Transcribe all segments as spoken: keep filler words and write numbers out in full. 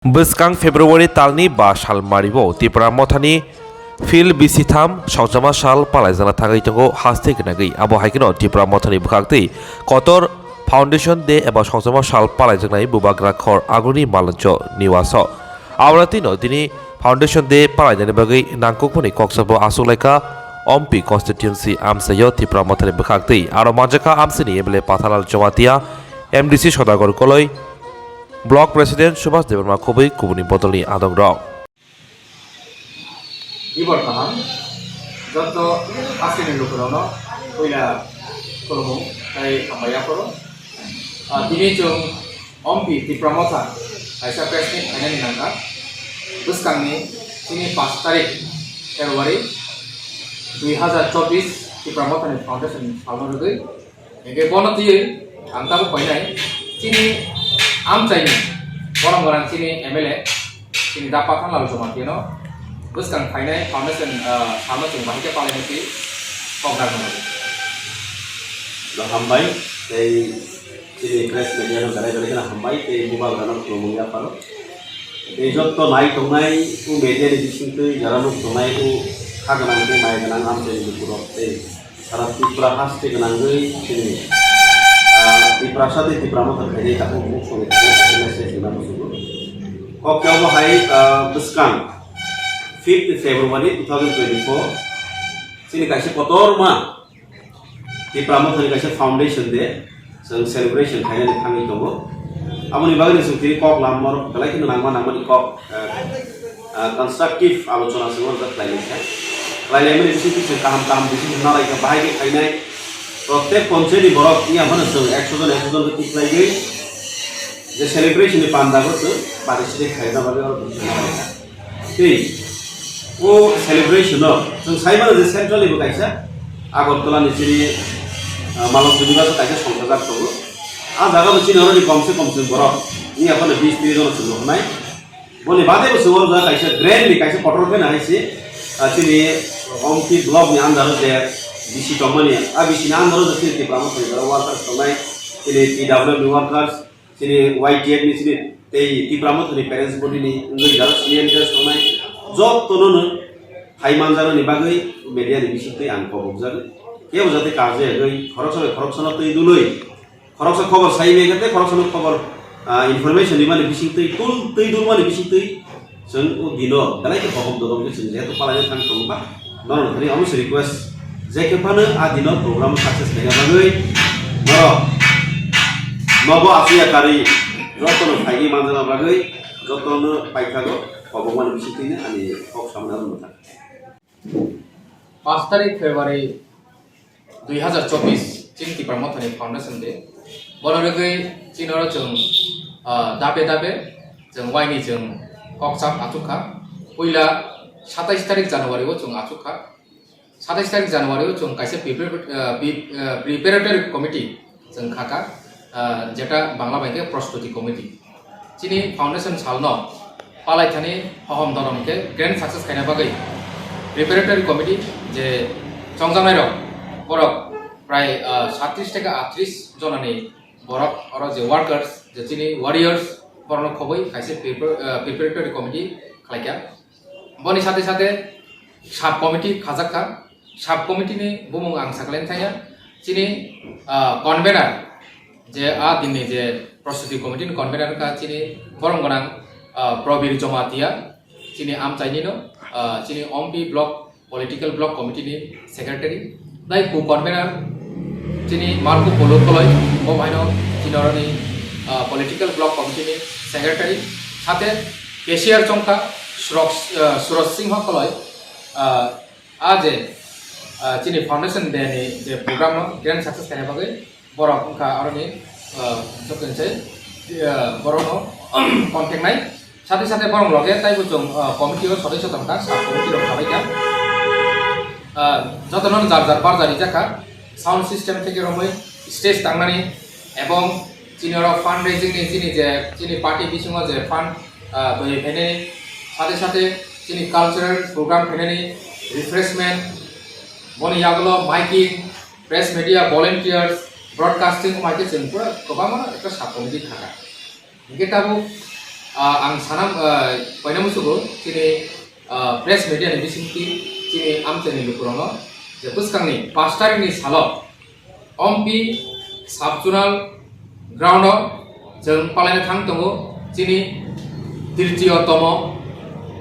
Bwskang February talni ba salmario Tipra Mothani Phil bisi tham sokjama sal palaijakna thangwi tongo haste gwnagwi. Abo hai kheno Tipra Mothani bwkhaktwi kotor Foundation Day eba sokjama sal palaijaknai bubagra khor Aguni Malancho niwaso. Aboni tino tini Foundation Day palainani bagwi nangkukmani koksabo aswk laikha Ompi constituency amchaio Tipra Mothani bwkhaktwi. Aro manjakha amchaini M L A Pathanlal Jamatia, M D C Sodagar Koloi, Block President Subhas Debbarma khobwi kubuni bodolni adongrok. Ibor kaham, joto asini lukurokno puila khulumung tei hambai yaphuru. Ah, tini chwng Ompi Tipra Motha kaisa press meet khainani nangkha. Bwskangni chini pash tarik February dui hazar chobbish Tipra Mothani foundation salno rwgwi. Hingke bono twiwi ang tabuk koinai chini amchaini borok morang chini M L A chini da Pathanlal Jamatia no bwskang phainai foundation, ah, salno chwng bahai khe palai muchwi kok dak mano. Hambai tei chini press media no belai belai kheno hambai tei bubagrano khulumung yapharo. Tei jotto nai tongnai o media ni bisingtwi jara nuk tongnai o kha gwnang tei mai gwnang amchaini lukurok tei sara Tripura haste gwnangwi chini, ah, Tiprasa tei Tipra Motha khainai takhuk muk songwi tongo, message rwna muchungo. Kok khe obo hai, ah, bwskang fifth February two thousand twenty-four chini kaisa kotorma Tipra Mothani kaisa foundation day, chwng celebration khainani thangwi tongo. Aboni bagwi chwng tini kok lamor belai kheno nangma nangmani kok, eh, eh, constructive alochona chwng oro khlainai kha. Khlailaimani bisingtwi chwng kaham kaham decision nalaikha, bahai khe khainai. Prottek ponchayni borok wngya phano chwng ekso jon ekso jon khe tikhlaigwi je celebration ni pandago chwng participate khlaina bagwi oro decision nalaikha. Tei o celebration o chwng sai mano je central ni bo kaisa Agartala ni chini, ah, Malok Junivaso kaisa songchajak tongo. A jaga bo chini oroni kom se kom chwng borok wngya phano bis tris jon chwng rw hwnai. Boni bade bo chwng oro jaga kaisa grand ni kaisa kotor khe nahai se, ah, chini Ompi block ni under o je B C tongmani, a B C ni under o je chini Tipra Motha ni workers tongnai, chini P W ni workers, chini Y T F ni chini tei Tipra Motha ni parents body ni wngwi jara senior leaders tongnai, jotto no no hai manjaro ni bagwi media ni bisingtwi ang kobokjak. Kebo jate karjagwi khoroksa bai khoroksa no twi dului, khoroksa khobor sai mega tei khoroksa no khobor, ah, information ni mani bisingtwi tul twi dul mani bisingtwi. Chwng o dino belai khe hohom dodom khe chwng jehetu palai thang tongo ba, norok thani omo se request je khe phano a dino program success khaina bagwi norok nobo aswk ya karwi jotono phaigwi manjana bagwi jotono paithago kobokmani bisingtwino ani kok samani abo mwthang. Pash tarik February dui hazar chobbish chini Tipra Mothani Foundation Day. Bono rwgwi chini oro chwng, ah, dabe dabe chwng waini chwng kokchap achukha. Puila satais tarik January o chwng achukha. Satais tarik January o chwng kaisa prepar-, ah, pre-, ah, preparatory committee chwng khaka, ah, jeta Bangla bai khe Prostuti Committee. Chini foundation salno palaithani hohom dorom khe grand success khaina bagwi preparatory committee je chongjaknairok borok prai, ah, satris theke atris jonani borok oro je workers je chini warriors borokno khobwi kaisa prepar-, ah, preparatory committee khlaikha. Boni sate sate sub committee khajakha. Sub committee ni bumung ang saklen thaya. Chini, ah, convener je a dinni je Prostuti committee ni convener ka chini borom gwnang, ah, Probir Jamatia, chini amchaini no, ah, chini Ompi block political block committee ni secretary. Dai co convener chini Marco Polo Koloi, bo baino chini oroni, ah, political block committee ni secretary. Sate cashier chongkha Suraj, ah, Suraj Singha Koloi, ah, A je, ah, chini foundation day ni je program no grand success khaina bagwi borok wngkha aroni, ah, joto ni se, ah, borok no contact nai. Sate sate borok loge taibo chwng, ah, committee o sodosyo tongkha, sub committee rok khabai kha. Ah, joto no jar jar barja rijak kha, sound system theke romwi stage tangnani ebong chini oro fundraising ni chini je chini party bisingo je fund, ah, twi phainani sate sate chini cultural program phainani refreshment boni yagulo miking, press media, volunteers, broadcasting, omo hai khe chwng pura kwbangma ekta sub committee thangkha. Hinkhe tabuk Ah, ang sanam, ah, koina musugo chini, ah, press media ni bisingtwi chini amchaini lukurokno je bwskangni pash tarikni salo Ompi sub zonal ground o chwng palaina thang tongo chini tritiyo tomo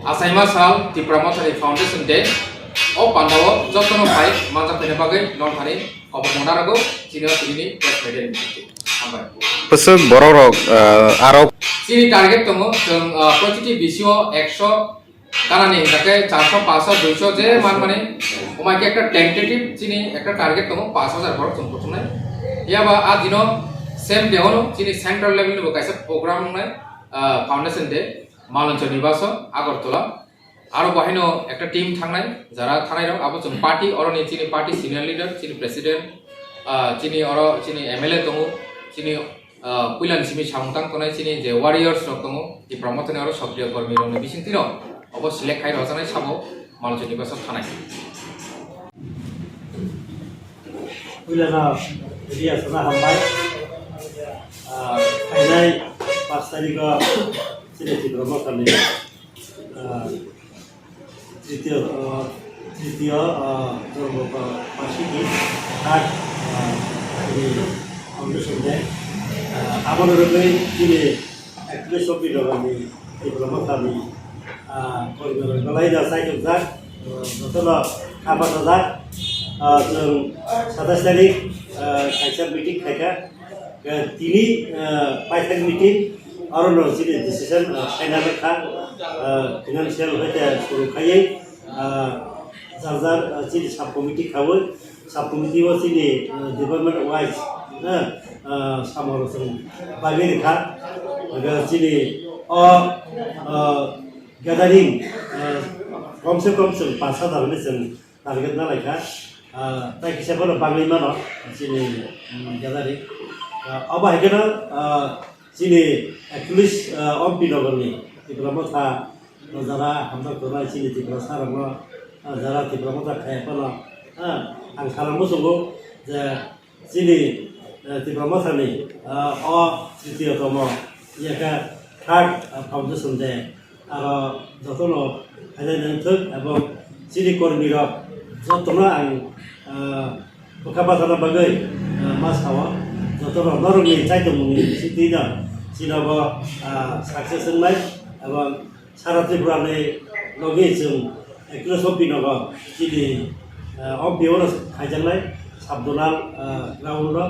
achaima sal Tipra Mothani Foundation Day. O pandao jotono phai manjak phaina bagwi nongkhani kobokma narago chini o tinini press media ni bisingtwi. Hambai. Bwswk borok rok, ah, aro. Chini target tongo, chwng, ah, protiti bisio ekso ganani, hingkhe charso, paso, duiso je man mani, omai khe ekta tentative chini ekta target tongo, pash hajar borok chwng kuthumnai. Phiya ba a dino same day ono chini central level ni bo kaisa program wngnai, ah, Foundation Day, Malonchor Nibaso, Agartala. Aro bahaino ekta team thangnai, jara thangnai rok abo chwng party, oroni chini party senior leader, chini president, ah, chini oro chini M L A tongo, chini, ah, puilani simi samung tang tongnai chini je warriors rok tongo, Tipra Mothani oro sokriyo kormi rokni bisingtwino obo select khai rwjaknai sabo Malonchor Nibaso thanai. Puilano Riya sana hambai, ah, phainai pash tarikh o chini Tipra Mothani, ah, tritiyo, ah, tritiyo, ah, jormo ba-, barshiki, third, ah, chini Foundation Day. Ah, abono rwgwi chini ekchollish Ompi nogorni Tipra Mothani, ah, kormi rok belai no chaitukjak, ah, jotono kha pachajak. Ah, chwng satais tarik, ah, kaisa meeting khaikha. Ah, tini, ah, paithak meeting, orono chini decision, ah, final wngkha, ah, financial hoite suru khaiwi, ah, jar jar, ah, chini sub committee khaui, sub committee o chini, ah, department wise, ah, ah, samung rok chwng bagwi rwkha. Aga chini o, ah, gathering, ah, komse kom chwng pash hajar hinwi chwng target na laikha. Ah, tai kisa bono bagwi mano chini, mm, gathering. Ah, obo hai kheno, ah, chini ekchollish, ah, Ompi nogorni Tipra Motha, o jara hamjak tongnai chini Tiprasa rokno, ah, jara Tipra Motha khaya phano, ah, ang sana muchungo je chini, eh, Tipra Mothani, ah, o tritiyo tomo, yakha third, ah, Foundation Day, aro jotono phainai nangthok, ebong chini kormi rok jotono ang, ah, bwkha bachana bagwi, ah, ma sao, jotono norokni chaitomungni bisingtwino chini bo, ah, success wngnai, ebong Sara Tripura ni logi chwng ekchollish Ompi nogo chini, ah, Ompi o no khaijaknai sub zonal, ah, ground o,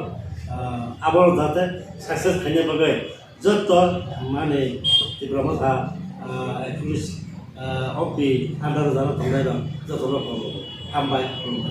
ah, abo jate success khaina bagwi joto mani Tipra Motha, ah, ekchollish, ah, Ompi under o jana tongnai rok joto no khulumgo. Hambai, khulumkha.